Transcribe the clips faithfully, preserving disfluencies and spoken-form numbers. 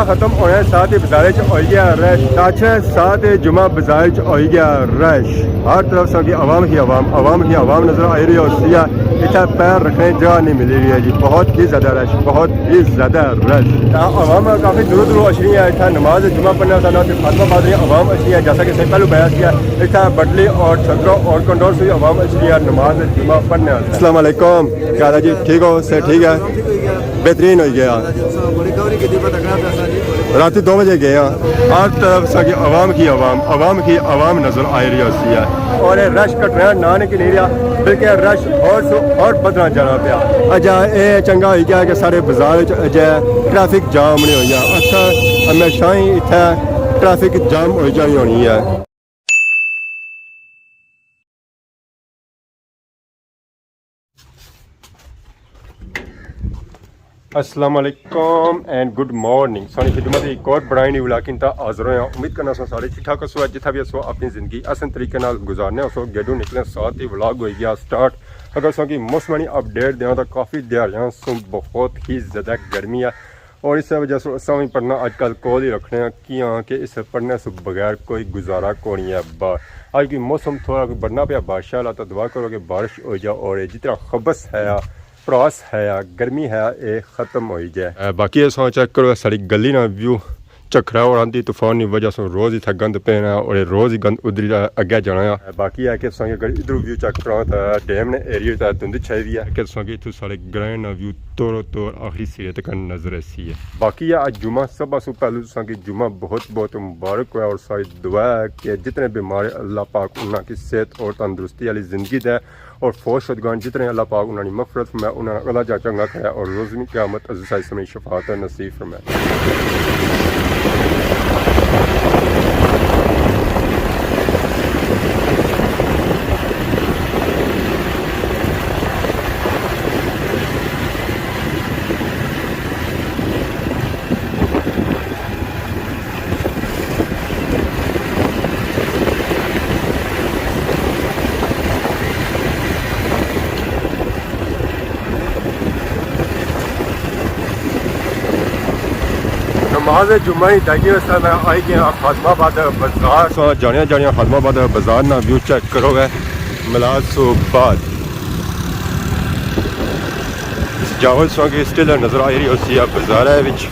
ختم ہونے ساتھ ہی بازار چ ہوئی گیا رش، اچھے ساتھ ہی جمعہ بازار چ ہوئی گیا رش۔ ہر طرف ساں کی عوام ہی عوام، عوام ہی عوام نظر آئی رہی ہوسی ہے۔ اتھا پیر رکھنے جگہ نہیں ملی رہی ہے جی، بہت ہی زیادہ رش، بہت ہی زیادہ رش۔ تاں عوام کافی دور دور اچھنی ہے، اتھا نماز جمعہ پڑھنے سا نہ صرف فاطمہ آباد نی عوام اچھنی ہے، جیسا کہ سے پہلو بیان کیا، اتھا بٹلی اور چھترو اور کنڈور سے عوام اچھنی ہے نماز جمعہ پڑھنے۔ السلام علیکم، کیا حال ہے جی؟ ٹھیک ہو؟ سے ٹھیک ہے؟ بہترین ہوئی گیا۔ رات دو بجے گئے ہاں۔ ہر طرف ساں کی عوام کی عوام، عوام کی عوام نظر آئی رہی ہوسی ہے۔ اور یہ رش کٹنا نہ نہیں کہ نہیں رہا، بلکہ رش اور سو اور بدنا جانا پیا۔ اجا یہ چنگا ہوئی گیا کہ سارے بازار وچ اجے ٹریفک جام نہیں ہوئی گیا۔ اکثر ہمیشہ ہی اتھے ٹریفک جام ہوئی جانی ہونی ہے۔ السلام علیکم اینڈ گڈ مارننگ۔ ساری خدمت ایک اور بڑائی نہیں ولاکنگ تا حاضر ہویا۔ امید کرنا سو سارے ٹھیک ٹھاک ہسو، جتھا بھی ہسو اپنی زندگی احسن طریقے نال گزارنے ہسو۔ گیڈو نکلنے ساتھ ہی ولاگ ہوئی گیا سٹارٹ۔ اگر سو کی موسم نی اپڈیٹ دیاں تو کافی دیہاڑیاں سو بہت ہی زیادہ گرمی ہے، اور اس وجہ سے اساں بھی پڑھنا اج کل کول ہی رکھنے ہیں، کیاں کہ اس پڑھنے سے بغیر کوئی گزارا کونی ہے۔ با-، اج کی موسم تھوڑا کوئی بڑھنا پیا بارشاں والا، تو دعا کرو کہ بارش ہو جائے اور یہ جتنا خبث ہے، پراس ہے، گرمی ہے، یہ ختم ہوئی جائے۔ اے، باقی اساں چیک کرو ساڑی گلی نا ویو، جھکھڑا اور آندھی طوفان نی وجہ سے روز اتھا گند پینا اور یہ روز ہی گند ادھر ہی اگے جانا ہے۔ باقی ہے کہ تساں اگر ادھر ویو چیک کرو تو ڈیم نے ایریا تے دھند چھائی ہوئی ہے کہ تساں کی اتھوں سارے گرائیں نا ویو تورو تور آخری سرے تک نظر ایسی ہے۔ باقی ہے اج جمعہ، سب سو پہلو تساں کی جمعہ بہت بہت مبارک ہوئے اور ساری دعا ہے کہ جتنے بیمار اللہ پاک انہاں کی صحت اور تندرستی والی زندگی دے، اور فوت شدگان جتنے اللہ پاک انہاں نی مغفرت فرمائے، انہاں نا اللہ جا چنگا کرے اور روز قیامت عزیز سائیں سمیں شفاعت نصیب فرمائے۔ نماز جمعہ ہی ادائیگی واسطے میں آئی گیا خادم آباد بازار۔ سو جانیا جانیا خادم آباد بازار نا ویو چیک کرو گے۔ ملاد سو بعد سجاوٹ سو کی سٹل نظر آئی رہی ہوسی ہے بازار وچ۔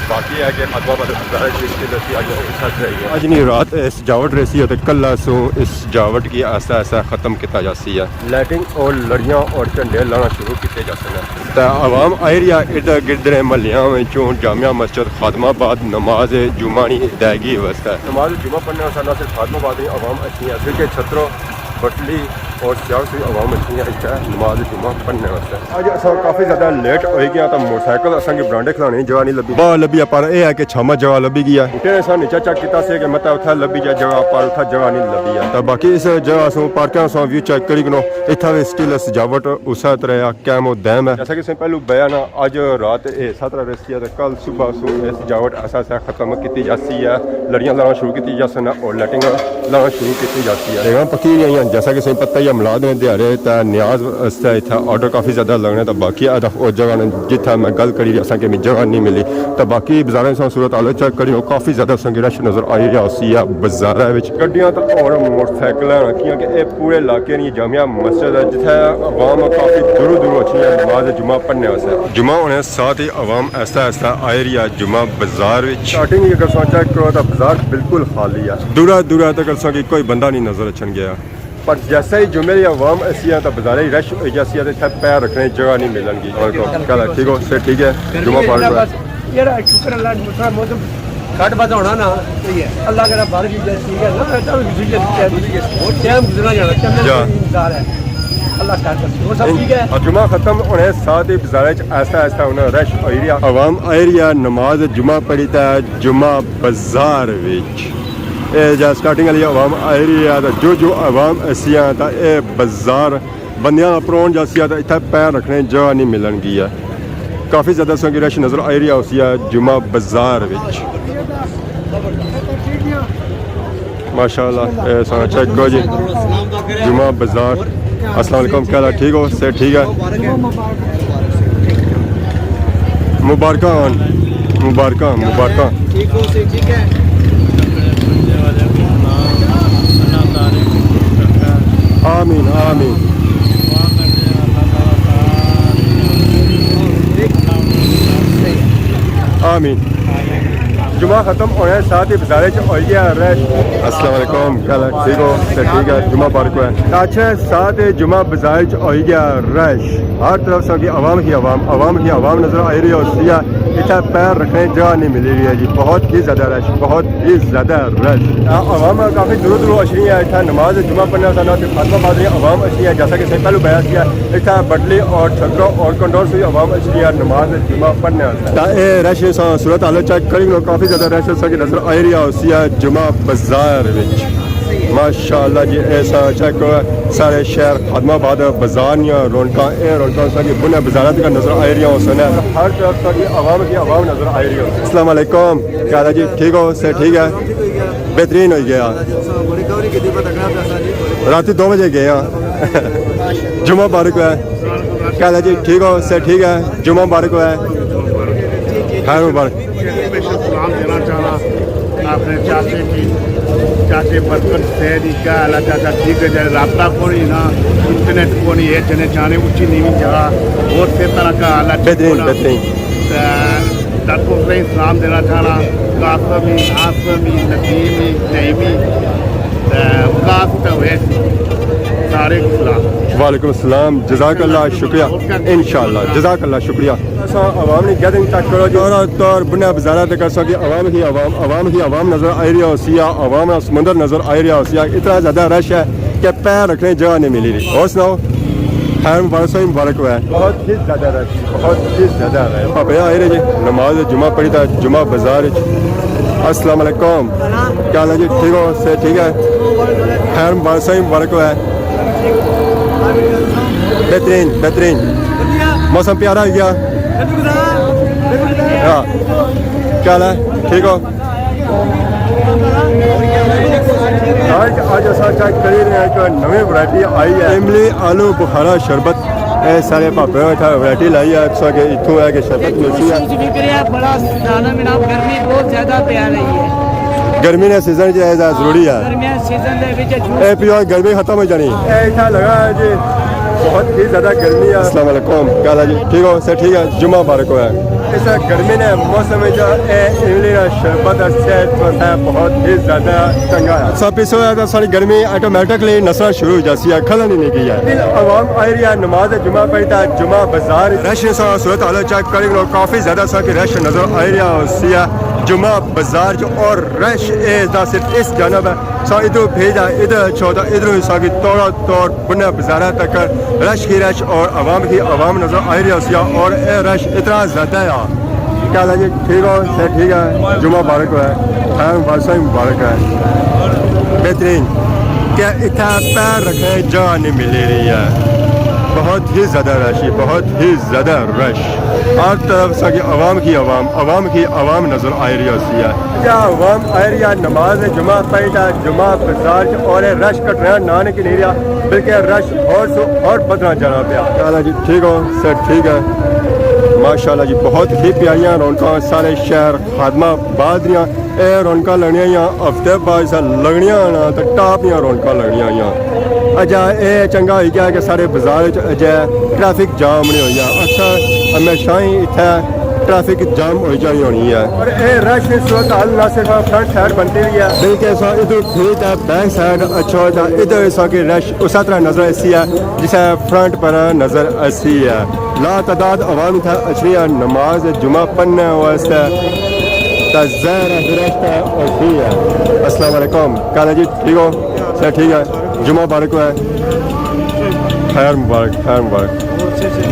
باقی ہے کہ خادم آباد بازار وچ سٹل اسی آئی ہو سکتا ہے۔ اج نی رات سجاوٹ رہسی ہے تے کل سو اس سجاوٹ کی آہستہ آہستہ ختم کیتا جاسی ہے۔ لائٹنگ اور لڑیاں اور جھنڈے لانا شروع کیتے جاسن۔ تے عوام آئی رہی ہے ارد گرد نے محلیاں وچوں جامع مسجد خادم آباد نماز جمعہ نی ادائیگی واسطے۔ نماز جمعہ پڑھنے واسطے نہ صرف خادم آباد نی عوام اچھی ہے، بلکہ چھترو، بٹلی اور سیاسی عوام اچھی ہے اتھے نماز جمعہ پڑھنے واسطے۔ اج اساں کافی زیادہ لیٹ ہوئی گیا تاں موٹر سائیکل اساں کی برانڈے کھلانے نی جگہ نہیں لبھی۔ باہر لبھی ہے، پر اے ہے کہ چھاما جگہ لبھی گئی ہے۔ اتنے اساں نیچے چیک کیتا سی کہ مطلب اتھا لبھی جائے جگہ، پر اتھا جگہ نہیں لبھی ہے۔ تاں باقی اس جگہ سوں پارکاں سوں ویو چیک کری کنو، اتھا وی سٹل سجاوٹ اسے طرح قائم و دائم ہے۔ جیسا کہ تساں پہلو بیان ہے، اج رات اے سترہ رہسی ہے تے کل صبح سوں اے سجاوٹ ایسا ایسا ختم کیتی جاسی ہے، لڑیاں لانا شروع کیتی جاسن اور لائٹنگ لانا شروع کیتی جاسی ہے۔ ڈیگاں پکی گئیاں، جیسا کہ تساں پتہ ہی ہے، ملاد نے دیہاڑے تے نیاز واسطے اتھا آرڈر کافی زیادہ لگنے، تے باقی ادف او جگہ نے جتھا میں گل کری رہیا ساں کہ میں جگہ نہیں ملی، تے باقی بازاراں ساں صورت حال چیک کری، او کافی زیادہ سنگی رش نظر آئی رہیا ہوسی ہے بازاراں وچ۔ گڈیاں تے اور موٹر سائیکلاں، کیونکہ اے پورے علاقے نی جامع مسجد ہے، جتھے عوام کافی دوروں دوروں اچھی ہے نماز جمعہ پڑھنے واسطے۔ جمعہ ہونے ساتھ ہی عوام آہستہ آہستہ آئی رہی ہے جمعہ بازار وچ۔ سٹارٹنگ اگر تساں چیک کرو تاں بازار بالکل خالی ہے، دورا دورا تک تساں کی کوئی بندہ نہیں نظر اچھن گیا۔ پر جیسا ہی جمعے دی عوام ایسی ہے تاں بازار ہی رش ہوئی جاسی ہے، تے اتھے پیر رکھنے دی جگہ نہیں ملن گی۔ اور کیا حال ہے؟ ٹھیک ہو؟ صحت ٹھیک ہے؟ جمعہ مبارک ہو۔ یار شکر اللہ، موسم گھٹ بد ہونا نا، اللہ کرے بارش ہی جائے، ٹھیک ہے نا، ایسا بھی بجلی جاتی ہے، ٹائم گزرنا جانا، چلنے کا انتظار ہے، اللہ خیر کرے۔ اور سب ٹھیک ہے؟ اور جمعہ ختم ہونے ساتھ ہی بازار وچ آہستہ آہستہ ہن رش ہوئی رہیا۔ عوام آئی رہی ہے نماز جمعہ پڑھی تے جمعہ بازار وچ۔ اے جا سٹارٹنگ والی عوام آئی رہی ہے، تے جو جو عوام ایسی ہے، تے اے بازار بندیاں نا پرون جاسی آ، تے اتھے پیر رکھنے جگہ نہیں ملن گی ہے۔ کافی زیادہ سنگی رش نظر آئی رہی ہوسی ہے جمعہ بازار وچ۔ ماشاءاللہ، اے ساں چیک کرو جی، جمعہ بازار۔ السلام علیکم، کیا حال ہے؟ ٹھیک ہو؟ صحت ٹھیک ہے؟ مبارکاں ہون۔ مبارکاں، مبارکاں۔ ٹھیک ہو، صحت ٹھیک ہے؟ آمین، آمین۔ آمین۔ جمعہ ختم ہونے ساتھ ہی بازار چ ہوئی گیا رش۔ السلام علیکم، کیا حال ہے؟ ٹھیک ہو؟ صحت ٹھیک ہے؟ جمعہ مبارک ہوئے۔ اچھا، ساتھ جمعہ بازار چ ہوئی گیا رش۔ ہر طرف سا کی عوام ہی عوام، عوام ہی عوام نظر آئی رہی ہوسی ہے۔ اتھا پیر رکھنے جگہ نہیں ملی رہی ہے جی، بہت ہی زیادہ رش، بہت ہی زیادہ رش۔ آ، عوام کافی دوروں دوروں اچھی ہے، اتھا نماز جمعہ پڑھنے سا نہ تے فاطمہ آباد نی عوام اچھی ہے، جیسا کہ سے پہلو بیان کیا، اتھا بٹلی اور چھترو اور کنڈور سے بھی عوام اچھی ہے نماز جمعہ پڑھنے۔ تا اے رش سا صورت حال چیک کری لو، کافی زیادہ رش سا کی نظر آئی رہی ہے ہوسی ہے جمعہ بازار وچ۔ ماشاءاللہ جی، ایسا چیک کرو، سارے شہر خادم آباد بازار نیاں رونقاں، اے رونقاں سا کی بنے بازاراں تک نظر آئی رہی ہوسن۔ ہر طرف سا کی عوام کی عوام نظر آئی رہی ہو۔ السلام علیکم، کیا حال ہے جی؟ ٹھیک ہو؟ صحت ٹھیک ہے؟ بہترین ہوئی گیا۔ راتی دو بجے گئے ہاں۔ جمعہ مبارک ہوئے۔ کیا حال ہے جی؟ ٹھیک ہو؟ صحت ٹھیک ہے؟ جمعہ مبارک ہوئے۔ خیر مبارک۔ اسپیشل سلام دینا چاہنا اپنے چاچے کی، چاچے برکت حسین کی۔ کیا حال ہے چاچا؟ ٹھیک ہے؟ جائے رابطہ کونی نا، انٹرنیٹ کونی، اے جنے جانے اچھی نیوی جگہ، اور سے طرح کا حال ہے؟ بہترین، بہترین۔ تے ڈاکٹر حسین سلام دینا چاہنا، قاسم ہی، عاصم ہی، ندیم ہی، نعیم ہی، تے وقاص تے اویس ہی، سارے کو سلام۔ وعلیکم السلام، جزاک اللہ، شکریہ۔ انشاءاللہ، جزاک اللہ، شکریہ۔ اساں عوام نی گیدرنگ چیک کرو جی، طور طور بنیا بازاراں تے کرساں کہ عوام ہی عوام، عوام ہی عوام نظر آئی رہیا ہوسی، عوام نا سمندر نظر آئی رہیا ہوسی، اتنا زیادہ رش ہے کہ پیر رکھنے جگہ نہیں ملی رہی۔ اور سناؤ، خیر مبارک، سوئی مبارک ہوئے۔ بہت ہی زیادہ رش، بہت ہی زیادہ رش۔ پاپے آئی رہے جی، نماز جمعہ پڑھی تھا جمعہ بازار وچ۔ السلام علیکم، کیا حال ہے جی؟ ٹھیک ہو؟ صحت ٹھیک ہے؟ خیر مبارک، سوئی مبارک ہوئے۔ بہترین، بہترین۔ موسم پیارا ہوئی گیا۔ ہاں۔ کیا حال ہے؟ ٹھیک ہو؟ اج، اج اساں چیک کری رہے ہیں کہ نویں ورائٹی آئی ہے، املی آلو بخارا شربت۔ اے سارے پاپے اتھا ورائٹی لائی ہے، سو کہ اتھوں ہے کہ شربت ملسی ہے۔ جوس بھی کریا، بڑا زیادہ منا، گرمی بہت زیادہ پیا رہی ہے۔ گرمی نے سیزن جو ہے ضروری ہے۔ گرمیاں سیزن دے وچ جوس۔ اے پیو، گرمی ختم ہو جانی۔ اے اتھا لگا ہے جی، بہت ہی زیادہ گرمی ہے۔ السلام علیکم، کیا حال ہے جی؟ ٹھیک ہو؟ صحت ٹھیک ہے؟ جمعہ مبارک ہوئے۔ اس گرمی نے موسم وچ اے املی نا شربت صحت واسطے بہت ہی زیادہ چنگا ہے۔ سا پیسو ہے تو ساری گرمی آٹومیٹکلی نسنا شروع ہو جاسی ہے، کھلن ہی نہیں گئی ہے۔ عوام آئی رہی ہے نماز جمعہ پڑھی تا جمعہ بازار۔ رش سا صورت حال چیک کریں گے، کافی زیادہ سا کہ رش نظر آئی رہیا ہوسی ہے جمعہ بازار جو، اور رش اے دا صرف اس جانب ہے۔ سا ادھر بھیج ہے، ادھر اچھو تا ادھر سا کی توڑا توڑ بنیا بازارہ تک رش ہی رش اور عوام ہی عوام نظر آئی رہی ہوسی، اور اے رش اتنا زیادہ ہے۔ کیا حال ہے جی؟ ٹھیک ہو؟ صحت ٹھیک ہے؟ جمعہ مبارک ہوئے، خیر مبارک، سوئی مبارک ہے۔ بہترین کہ اتھا پیر رکھنے جگہ نہیں ملی رہی ہے، بہت ہی زیادہ رش ہے، بہت ہی زیادہ رش۔ ہر طرف سا کی عوام ہی عوام، عوام ہی عوام نظر آئی رہی ہوسی ہے۔ یا عوام آئی رہی ہے نماز جمعہ پڑھی تا جمعہ بازار چ، اور اے رش گھٹنا ناں نہیں رہیا، بلکہ رش اور سو اور بدھنا جانا پیا۔ کیا حال ہے جی؟ ٹھیک ہو؟ صحت ٹھیک ہے؟ ماشاءاللہ جی، بہت ہی پیاریاں رونقاں سارے شہر خادم آباد دیاں۔ اے رونقاں لگنیاں یا ہفتے بعد سا لگنیاں نا تے ٹاپ دیاں رونقاں لگنیاں یا۔ اجا اے چنگا ہوئی گیا کہ سارے بازار وچ اجے ٹریفک جام نہیں ہوئی گیا۔ اکثر ہمیشہ ہی اتھے ٹریفک جام ہوئی جانی ہونی ہے۔ اور اے رش نی صورت حال نہ صرف فرنٹ سائیڈ بنتی ہوئی ہے، بلکہ سا ادھر پھر تے بیک سائیڈ اچھو تا ادھر سا کہ رش اس طرح نظر ایسی ہے جسے فرنٹ پر نظر ایسی ہے۔ لا تعداد عوام اتھا اچھنی ہے نماز جمعہ پڑھنے واسطے۔ تا ظاہر ہے رش تے ہوسی ہے۔ السلام علیکم، کیا حال ہے جی؟ ٹھیک ہو؟ صحت ٹھیک ہے؟ جمعہ مبارک ہوئے۔ خیر مبارک، خیر مبارک۔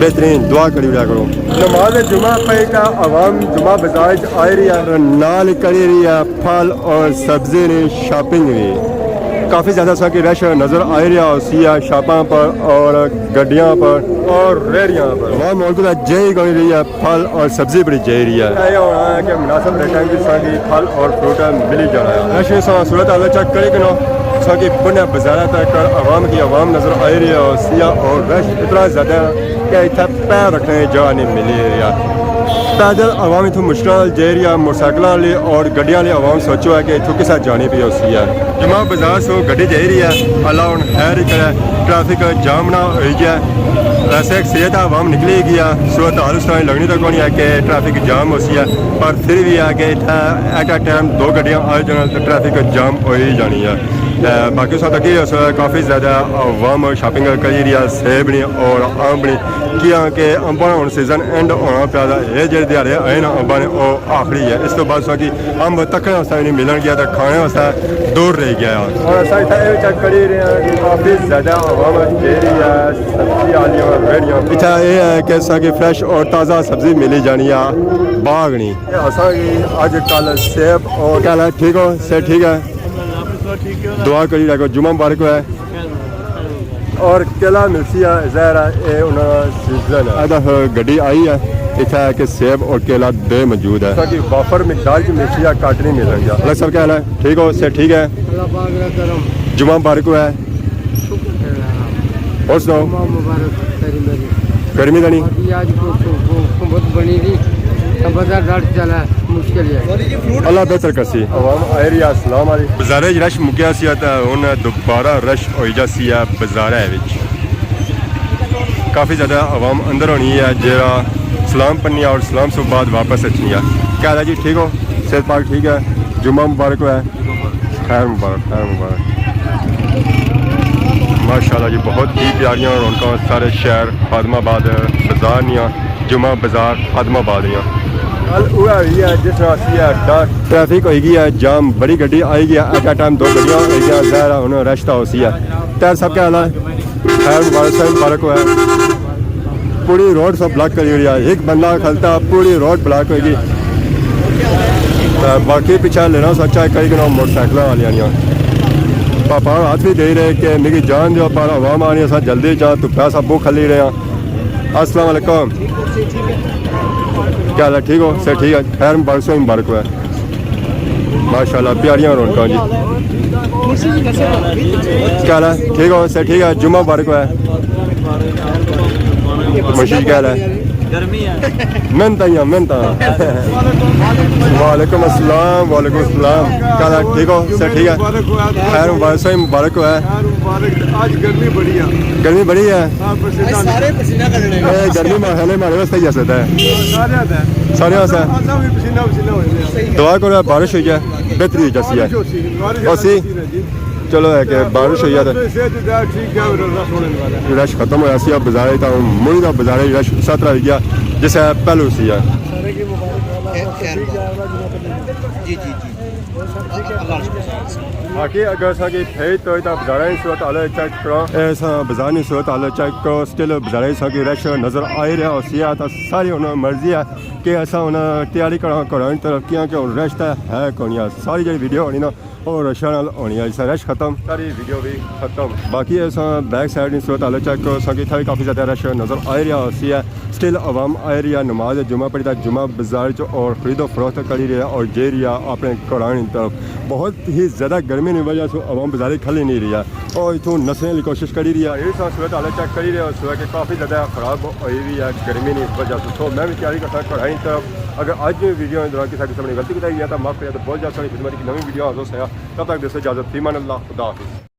بہترین، دعا کری رہا کرو۔ نماز جمعہ پڑھی تا عوام جمعہ بازار چ آئی رہی ہے۔ نال کری رہی ہے پھل اور سبزی نی شاپنگ بھی۔ کافی زیادہ سا کہ رش نظر آئی رہیا ہوسی ہے شاپاں پر اور گڈیاں پر اور ریڑیاں پر۔ عوام ملک دا جائی کری رہی ہے۔ پھل اور سبزی بڑی جائی رہی ہے۔ اے ہونا ہے کہ مناسب ریٹاں وچ ساں کی پھل اور فروٹ ملی جانا ہے۔ رش سا صورت حال چیک کرے کنو ساں کی بنیا بازاراں تک عوام کی عوام نظر آئی رہی ہے، سیاح اور رش اتنا زیادہ ہے کہ اتھا پیر رکھنے کی جگہ نہیں ملی رہی ہے۔ پیدل عوام اتھوں مشکلاں نال جائی رہی ہے، موٹر سائیکلاں والی اور گڈیاں والی عوام سوچو ہے کہ اتھوں کسا جانی پئی ہوسی ہے۔ جمعہ بازار سو گڈی جائی رہی ہے، اللہ ہن خیر ہی کرے، ٹریفک جام نہ ہوئی جائے۔ ویسے اکثریت عوام نکلی گئی ہے، صورت حال اس طرح لگنی تو کونی ہے کہ ٹریفک جام ہوسی ہے، پر پھر بھی ہے کہ اتھا ایٹ اے ٹائم دو گڈیاں آئی جان تے ٹریفک جام ہوئی جانی ہے۔ تے باقی اس وقت کی اس وقت کافی زیادہ عوام شاپنگ کری رہی ہے، سیب نی اور امب نی، کیاں کہ امباں نا ہن سیزن اینڈ ہونا پیا دا۔ اے جڑے دیہاڑے آئے نا امباں نے، او آخری ہے۔ اس تو بعد ساں کی امب تکنے واسطے بھی نہیں ملن گیا تے کھانے واسطے دور رہ گیا ہے۔ اور اساں اتھا اے چیک کری رہے ہیں کہ کافی زیادہ عوام جیڑی ہے سبزی آلیاں ریڑھیاں۔ اتھا اے ہے کہ اساں کی فریش اور تازہ سبزی ملی جانی ہے باغ نی۔ اے اساں کی اج کل سیب اور کیا حال ہے؟ ٹھیک ہو؟ صحت ٹھیک ہے؟ دعا کری رکھو، جمعہ مبارک ہوئے۔ اور کیلا ملسی ہے، ظاہر ہے اے انہاں نا سیزن ہے۔ ادا گڈی آئی ہے، اتھا ہے کہ سیب اور کیلا دے موجود ہے۔ تاکہ وافر مقدار کی ملسی ہے، گھٹ نہیں ملن گیا۔ الگ صاحب کیا حال ہے؟ ٹھیک ہو؟ صحت ٹھیک ہے؟ اللہ پاک کا کرم۔ جمعہ مبارک ہوئے۔ شکر ہے۔ اور سناؤ؟ جمعہ مبارک تیری میری۔ گرمی تے نہیں؟ ابھی آج کو، کو، کو، کو بہت بنی تھی۔ اب بازار ڈٹ چلا ہے، مشکل ہے۔ اللہ بہتر کرسی۔ عوام آئے رہی ہے، السلام علیکم۔ بازارے رش مکیا سی تے ہن دوبارہ رش ہوئی جاسی ہے بازارے وچ۔ کافی زیادہ عوام اندر ہونی ہے، جیڑا سلام پنی اور سلام سو بعد واپس اچھنی ہے۔ کیا حال ہے جی؟ ٹھیک ہو؟ صحت پاک ٹھیک ہے؟ جمعہ مبارک ہوئے۔ خیر مبارک، خیر مبارک۔ ماشاءاللہ جی، بہت ہی پیاریاں رونقاں سارے شہر خادم آباد بازار نیاں، جمعہ بازار خادم آباد نیاں۔ گل اوہ ہوئی ہے جس طرح اسی ہے ڈر۔ ٹریفک ہوئی گئی ہے جام، بڑی گڈی آئی گئی ہے، ایٹ اے ٹائم دو گڈیاں ہوئی گیاں، ظاہر ہے ہن رش تاں ہوسی ہے۔ طاہر صاحب کیا حال ہے؟ خیر مبارک، سب مبارک ہوئے۔ پوری روڈ سب بلاک کری ہوئی ہے، ایک بندہ کھلتا پوری روڈ بلاک ہوئی گئی۔ تے باقی پچھے لینا سا چیک کری کنا موٹر سائیکل والیاں نیاں۔ پاپا ہاتھ بھی دے رہے کہ میری جان دیو، پر عوام آنی اسا جلدی جا، تو پیسہ بو کھلی رہے ہیں۔ السلام علیکم۔ کیا حال ہے؟ ٹھیک ہو؟ صحت ٹھیک ہے؟ خیر مبارک، سو مبارک ہوئے۔ ماشاءاللہ، پیاریاں رونقاں جی۔ کیا حال ہے؟ ٹھیک ہو؟ صحت ٹھیک ہے؟ جمعہ مبارک ہوئے۔ مشیر کیا حال ہے؟ گرمی ہے۔ محنت آئی ہیں، محنت آئی۔ وعلیکم السلام، وعلیکم السلام۔ کیا حال ہے؟ ٹھیک ہو؟ صحت ٹھیک ہے؟ خیر مبارک، سو مبارک ہوئے۔ یار مبارک، آج گرمی بڑی ہے۔ گرمی بڑی ہے؟ ہاں، پسینہ آج سارے پسینہ کرنے۔ اے گرمی ماحول ہمارے واسطے ہی ایسا ہے۔ سارے آتا ہے۔ سارے آتا ہے۔ اساں بھی پسینہ پسینہ ہو جانے ہیں۔ دعا کرو بارش ہوئی جائے، بہتری ہو جاسی ہے۔ بارش ہو سی، بارش ہو سی۔ جی۔ چلو ہے کہ بارش ہوئی ہے تو صحت ٹھیک ہے، رش ہونے والا ہے۔ رش ختم ہویا سی، اب بازار ہی تھا، مڑی دا بازار ہی رش سترہ ہوئی گیا، جیسے پہلو سی ہے۔ خیر، خیر۔ جی، جی، جی۔ باقی اگر اساں کی پھیج تو اتھا بازاراں نی صورت حال چیک کرو، اے اساں بازار نی صورت حال چیک کرو، سٹل بازاراں اساں کی رش نظر آئی رہیا ہوسی ہے، تاں ساری ہن مرضی ہے کہ اساں ہن تیاری کراں گھراں نی طرف، کیاں کہ ہن رش تاں ہے کونی ہے۔ ساری جیڑی ویڈیو ہونی نا، او رشاں نال ہونی ہے، اسا رش ختم، ساری ویڈیو بھی ختم۔ باقی اساں بیک سائیڈ نی صورت حال چیک کرو، اساں کی اتھا بھی کافی زیادہ رش نظر آئی رہیا ہوسی ہے۔ سٹل عوام آئی رہی ہے نماز جمعہ پڑھی، تاں جمعہ بازار چ اور خرید و فروخت کری رہی ہے اور جائی رہی ہے اپنے گھراں نی طرف۔ بہت ہی زیادہ گرمی نی وجہ سے عوام بازار کھلی نہیں رہی ہے اور اتھوں نسنے کی کوشش کری رہی ہے۔ یہ سا صورت حال چیک کری رہے ہو، صورت کہ کافی زیادہ خراب ہوئی ہوئی ہے گرمی نی وجہ سے۔ تو میں بھی تیاری کرتا گھراں نی طرف۔ اگر اج دی ویڈیو دے دوران کسی قسم کی غلطی کیتی ہے تو معاف کرے، تو بہت جلد ساری خدمت کی نوی ویڈیو حاضر ہویا۔ تب تک دیسو اجازت، فی امان اللہ، خدا حافظ۔